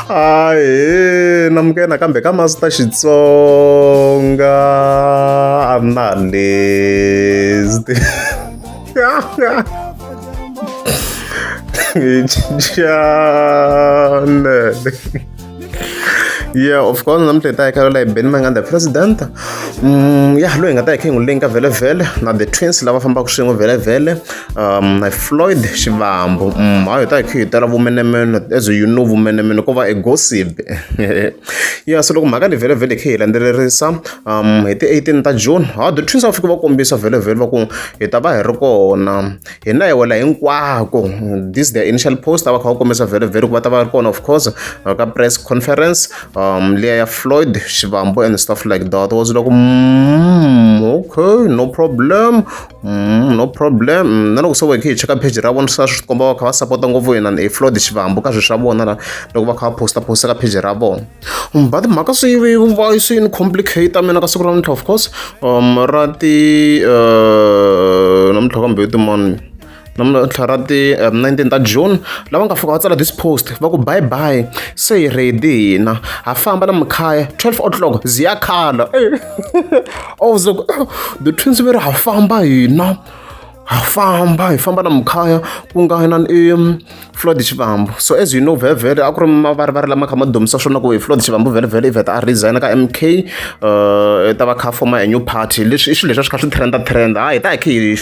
Ahee namukela nakambe ka Master Xitsonga Analyst channel. Yeah, of course namuntlha hi ta hi kha la hi Benny Mayengani the president. Ya loyi hi nga ta hi kha hi n'wi linka vhele vhele na the twins lava fambaka swin'we vhele vhele na Floyd Shivambu. Hayi hi ta hi kha hi tela vumenemene as you know vumenemene ko va a gossip. Yeah, so loko mhaka leyi vhele vhele hi kha hi landzelerisa hi ti 18 ta June ha the twins va fike va kombisa vhele vhele va ku hi ta va hi ri kona hina hi wela hinkwako this their initial post a va kha va kombisa vhele vhele ku va ta va ri kona of course ka press conference liya ya Floyd Shivambu and stuff like that was loko okay no problem no problem na loko se hi kha hi cheka page ra vona swa swi komba va kha va sapota ngopfu yena hi Floyd Shivambu ka swilo swa vona la loko va kha va posta posta ka page ra vona but mhaka swi yi va swi ni complicate mina ka siku ra namuntlha of course ra ti namuntlha kambe i timani namuntlha ra ti 19 ta June lava nga fika va tsala this post va ku bye bye se hi ready hina ha famba na mikhaya 12 o'clock ziyakhala I was like oh, the twins ve ri ha famba hina ha famba hi famba na mukhaya ku nga na i Floyd Shivambu so as you know vhele a ku ri mavarivari lama kha ma dumisa swona ku hi Floyd Shivambu vhele vhele i vheta a resign ka M_K i ta va kha form a new party leswi i swilo leswi a swi kha swi trend trend ha hi ta hi kha hi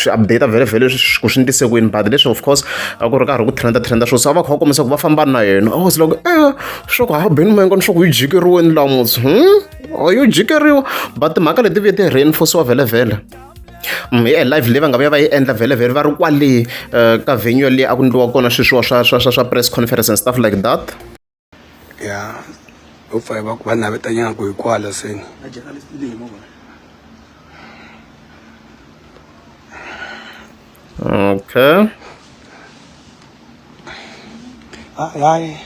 swi update vhele vhele ku swi ndlise ku yini but leswi of course a ku ri karhi ku trend trend swo se a va kha va kombisa ku va famba na yena I was like swa ku ha Benny Mayengani swa ku yi jikeriweni la mos yo jikeriwa but timhaka leti vuye ti reinforce-iwa vhele vhele hi live leyi va nga vuya va yi endla vhele vhele va ri kwale ka venue leyi a ku endliwa kona sweswiwa swa swa swa swa press conference and stuff like that. Ya ho pfa hi va va navetanyana ku hi kwala seni. Okay. Hayi.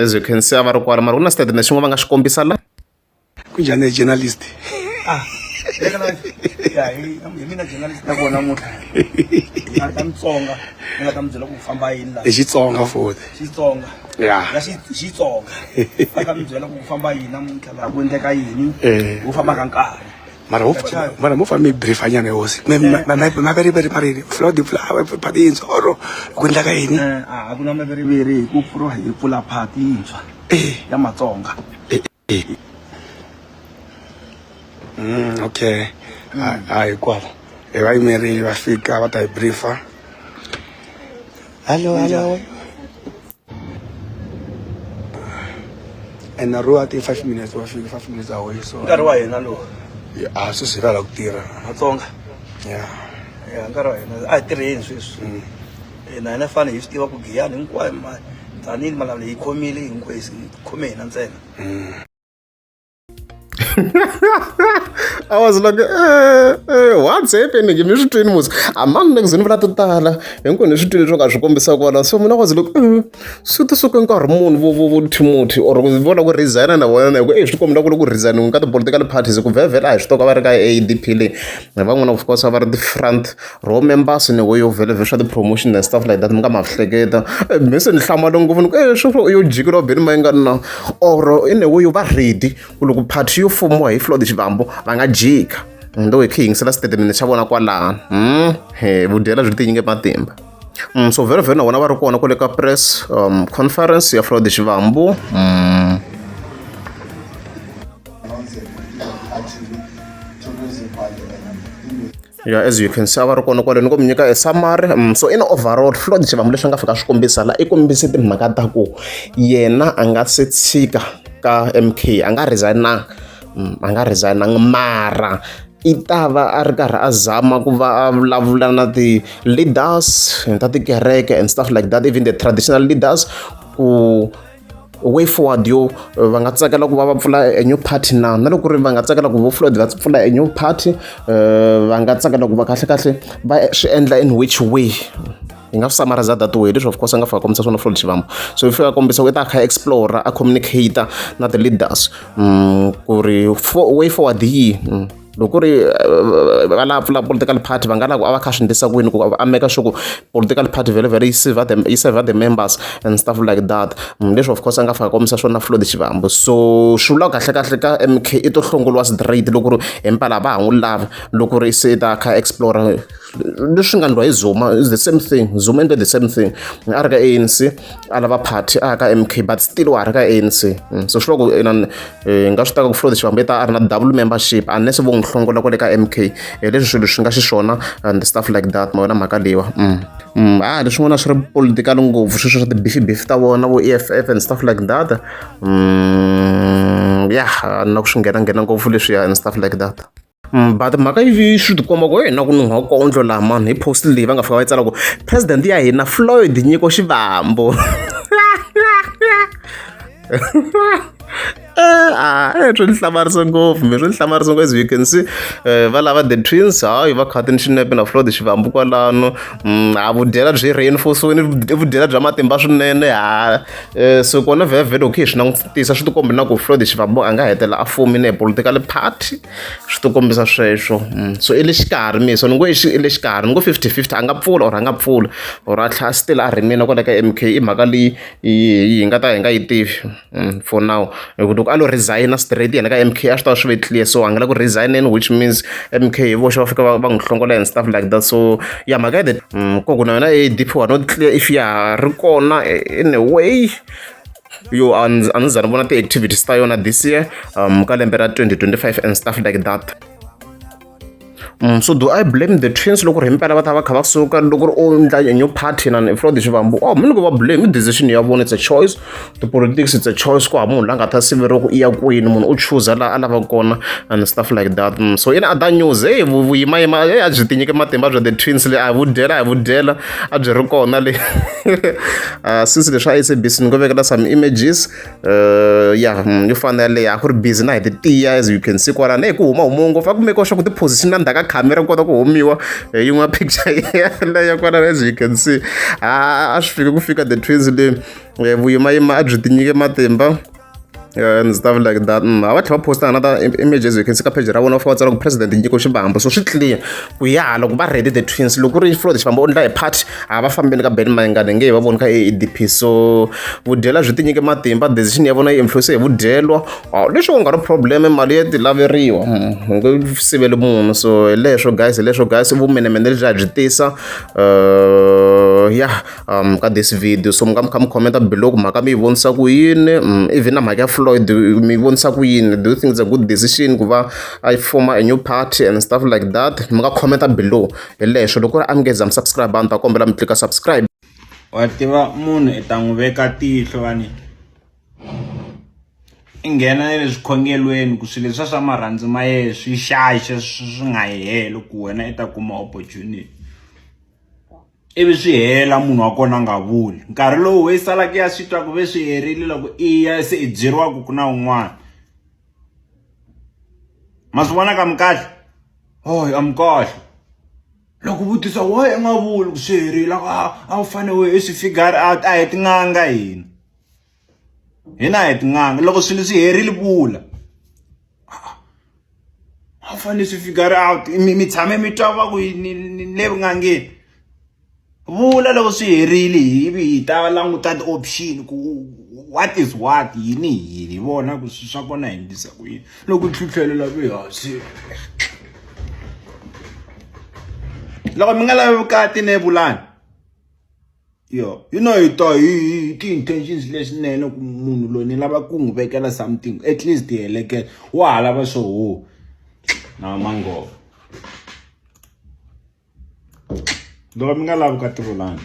As you can see a va ri kwala mara ku na statement xin'wana va nga xi kombisa la. Kunjhani journalist? Ah, ya hi hi mina journalist ta vona namuntlha. A ta Mutsonga, ni nga ta mi byela ku famba yini la. I Xitsonga futhi. Xitsonga. Ya. Ya xi Xitsonga. Va ta mi byela ku famba yini namuntlha la ku endleka yini. Eh. Ku famba ka nkarhi. Mara ho mara mo fa mi briefa nyana hosi. Maveriveri mari Floyd pfula phati yintshwa or ku endleka yini? Eh, a ku na maveriveri hi ku pfuriwa hi pfula phati yintshwa. Eh. Ya Matsonga. Okay hayi kwala hi va yimerile va fika va ta hi briefa hello hello and ro ti 5 minutes va fika 5 minutes away so nkarhi wa hina lowu a sweswi hi va la ku tirha Matsonga ya ya nkarhi wa hina a hi tirheni sweswi na hina fane hi swi tiva ku Giyani hinkwayo tanihi malamula yi khomile hinkwayo yi khome hina ntsena. I was like, eh, eh, what's happening? Mi swi twini musi. A mani le ku ze ni vula to tala. Hinkwenu ni swi twile leswi nga swi kombisa kwala. So mina was like, swi ti suke nkarhi muni vo vo vo Timothy or ku vona ku resign na vona hi ku eh swi komba ku ri ku resign ka ti-political parties ku vhele vhele a hi swi toka va ri ka A_D_P leyi. Van'wana of course a va ri ti-front row members ni way yo vhele vhele swa ti-promotion and stuff like that mi nga ma swi hleketa. Me se ni hlamale ngopfu ni ku eh swo yo jikeliwa Benny Mayengani na or in a way yo va ready ku loko party yo fumiwa hi Floyd Shivambu va nga jika. Ndo hi kha hi yingisela statement xa vona kwalano. He vudyela byi tinyike matimba. So vhele vhele na vona va ri kona kwale ka press conference ya Floyd Shivambu. Yeah, as you can see a va ri kona kwale ni ko mi nyika a summary so in overall Floyd Shivambu leswi a nga fika swi kombisa la i kombise timhaka ta ku yena a nga se tshika ka M_K a nga resign-anga a nga resign-anga mara i ta va a ri karhi a zama ku va a vulavula na ti-leaders ta tikereke and stuff like that even the traditional leaders ku way forward yo va nga tsakela ku va va pfula a new party na na loko ku ri va nga tsakela ku vo Floyd va pfula a new party va nga tsakela ku va kahle kahle va swi endla in which way hi nga swi summarize that way leswi of course a nga fika kombisa swona Floyd Shivambu so i fika a kombisa ku i ta kha explore a communicate na ti-leaders ku ri way forward yi. Loko ku ri va lava pfula political party va nga lava ku a va kha swi endlisa ku yini ku a make sure ku political party vhele vhele yi save the yi save the members and stuff like that. Leswi of course a nga fika kombisa swona Floyd Shivambu. So swi vula kahle kahle ka M_K i to hlongoriwa straight loko ku ri himpela a va ha n'wi lavi loko ku ri se i ta kha explore leswi nga endliwa hi Zuma is the same thing. Zuma endle the same thing a ri ka A_N_C a lava party a ya ka M_K but still wa ha ri ka A_N_C. So swi vula ku inani hi nga swi tiva ku Floyd Shivambu i ta a ri na double membership unless vo n'wi hlongola kwale ka M_K hi leswi swilo swi nga xiswona and stuff like that ma vona mhaka leyiwa. A leswin'wana swi ri political ngopfu sweswo swa ti-beef beef ta vona vo E_F_F and stuff like that ya na ku swi nghena nghena ngopfu leswiya and stuff like that. But mhaka yi swi tikomba ku na ku nuha kondlo laha mani hi post leyi va nga fika va yi tsala ku president ya hina Floyd Nyiko Shivambu. A swi ni hlamarisa ngopfu me swi ni hlamarisa ngopfu as you can see va lava the twins hayi va khatini xinepe na Floyd Shivambu kwalano a vudyela byi reinforce-iwini i vudyela bya matimba swinene ha so kona vhele loko hi swi langutisa swi tikomba na ku Floyd Shivambu a nga hetelela a fomile hi political party swi ti kombisa sweswo. So i le xikarhi me so ni ngo i le xikarhi ni ngo 50-50 a nga pfula or a nga pfuli or a tlhela still a remain kwala ka M_K i mhaka leyi hi nga ta hi nga yi tivi for now hi ku loko a lo resign straight yena ka M_K a swi ta va swi ve clear so a nga le ku resign-eni which means M_K hi voxe va fika va va n'wi hlongola and stuff like that so ya mhaka ya ku ku na yona A_D_P wa not clear if ya ha ri kona in a way yo a ni za ni vona ti-activities ta yona this year ka lembe ra 2025 and stuff like that. So do I blame the twins loko ri himpela va ta va kha va suka loko ri o endla a new party na Floyd Shivambu oh mi ni ku va blame i decision ya vona it's a choice the politics it's a choice ku hava munhu la nga ta siveriwa ku i ya kwini munhu u chuza laha a lavaka kona and stuff like that. So in other news hey vuyimayima hey a byi tinyike matimba bya the twins le a hi vudyela a hi vudyela a byi ri kona le since leswi a S_A_B_C ni ngo vekela some images ya yo fana yaleyo a ku ri busy na hi titiya as you can see kwalano hey ku huma humiwa ngopfu a ku make sure ku ti-position na ndzhaku ka khamera ku kota ku humiwa hi yin'wana picture yaleyo kwalano as you can see a swi fike ku fika the twins le vuyimayima a byi tinyike matimba and stuff like that. A va tlhela va posta another images you can see ka page ra vona va fika va tsala ku president Nyiko Shivambu so swi clear ku ya loko va ready the twins loko ku ri Floyd Shivambu u endla hi party a va fambeni ka Benny Mayengani nge hi va voni ka A_D_P so vudyela byi tinyike matimba decision ya vona yi influence hi vudyelwa leswi ku nga ri problem mali ya ti laveriwa u nge siveli munhu so hi leswo guys hi leswo guys vumenemene lebyi a byi tisa ya ka this video so mi nga mi kha mi comment below ku mhaka mi yi vonisa ku yini even na mhaka ya Floyd mi yi vonisa ku yini do you think it's a good decision ku va a forma a new party and stuff like that mi nga comment below hi leswo loko ku ri a mi nge za mi subscribe a ni ta kombela mi tlika subscribe. Wa tiva munhu i ta n'wi veka tihlo va ni i nghena na le swikhongelweni ku swilo leswiya swa marhandzu ma yehe swi xaxa swi nga heli ku wena i ta kuma opportunity ivi swi hela munhu wa kona a nga vuli nkarhi lowu we salaka ya swi twa ku ve swi herile loko i ya se i byeriwa ku ku na un'wana ma swi vona ka mi kahle oh a mi kahle loko vutisa why i nga vuli ku swi herile a a wu fanele we i swi figure out a hi tin'anga hina hina a hi tin'anga loko swilo swi herile vula a wu fanele swi figure out mi mi tshame mi twa va ku ni le vun'angeni vula loko swi herile ivi hi ta languta ti-option ku what is what yini yini hi vona ku swi swa kona hi endlisa ku yini loko tlhutlhelela ve hansi loko mi nga lavi vukati ne vulani yo you know hi ta hi hi ti-intentions leswinene ku munhu loyi ni lava ku n'wi vekela something at least hi heleketa wa ha lava swo ho na mangova loko mi nga lavi vukati vulani.